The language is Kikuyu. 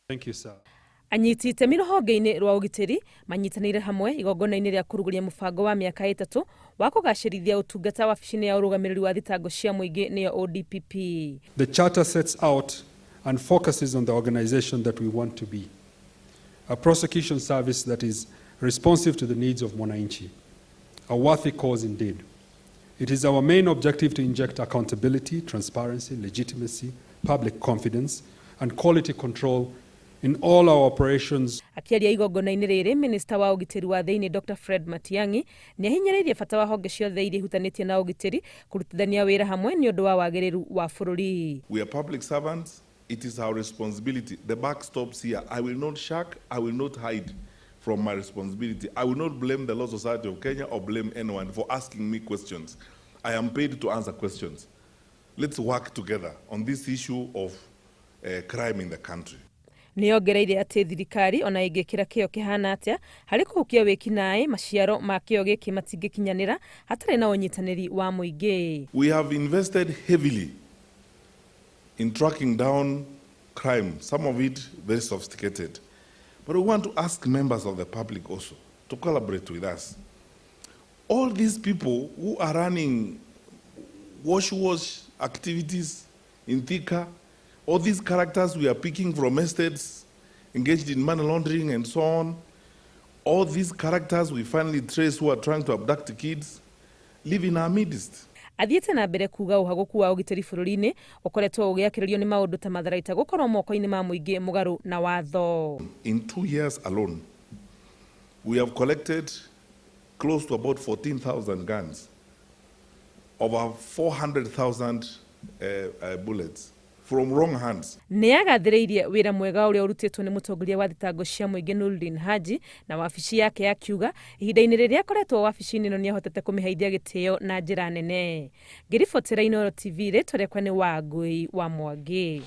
Thank you, sir. Anyiti itemi rũhonge-inĩ rwa ũgitĩri manyitanĩire hamwe igongona-inĩ rĩa kũrugũria mũbango wa mĩaka ĩtatũ wa kũgacĩrithia ũtungata wabici-inĩ ya ũrũgamĩrĩri wa thitango cia mũingĩ nĩyo ODPP. The charter sets out and focuses on the organization that we want to be. A prosecution service that is responsive to the needs of Mwananchi. A worthy cause indeed. It is our main objective to inject accountability, transparency, legitimacy, public confidence, and quality control in all our operations. Akĩaria igongona-inĩ rĩrĩ, minista wa ũgitĩri wa thĩinĩ Dr Fred Matiang'i nĩ ahinyĩrĩirie bata wa honge ciothe iria ihutanĩtie na ũgitĩri kũrutithania wĩra hamwe nĩ ũndũ wa wagĩrĩru wa bũrũri. We are public servants. It is our responsibility. The buck stops here. I will not shirk. I will not hide from my responsibility. I will not blame the Law Society of Kenya or blame anyone for asking me questions. I am paid to answer questions. Let's work together on this issue of crime in the country. Nĩ ongereire atĩ thirikari ona ĩngĩkĩra kĩyo kĩhana atĩa harĩ kũhukia wĩkinaĩ, maciaro ma kĩyo gĩkĩ matingĩkinyanĩra hatarĩ na ũnyitanĩri wa mũingĩ. We have invested heavily in tracking down crime, some of it very sophisticated. But we want to ask members of the public also to collaborate with us. All these people who are running wash wash activities in Thika, all these characters we are picking from estates engaged in money laundering and so on, all these characters we finally trace who are trying to abduct kids, live in our midst. Athiĩte na mbere kuga ũhagũku wa ũgitĩri bũrũri-inĩ ũkoretwo ũgĩakĩrĩrio nĩ maũndũ ta matharaita gũkorwo moko-inĩ ma mũingĩ mũgarũ na watho. In 2 years alone, we have collected close to about 14,000 guns, over 400,000 bullets from wrong hands. Nĩ agathĩrĩirie wĩra mwega ũrĩa ũrutĩtwo nĩ mũtongoria wa thitango cia mũingĩ Noordin Haji na wabici yake, akiuga ihinda-inĩ rĩrĩa akoretwo wabici-inĩ ĩno nĩ ahotete kũmĩheithia gĩtĩo na njĩra nene. Ngĩribotera Inooro TV, rĩtwa rĩakwa nĩ Wangũi wa Mwangi.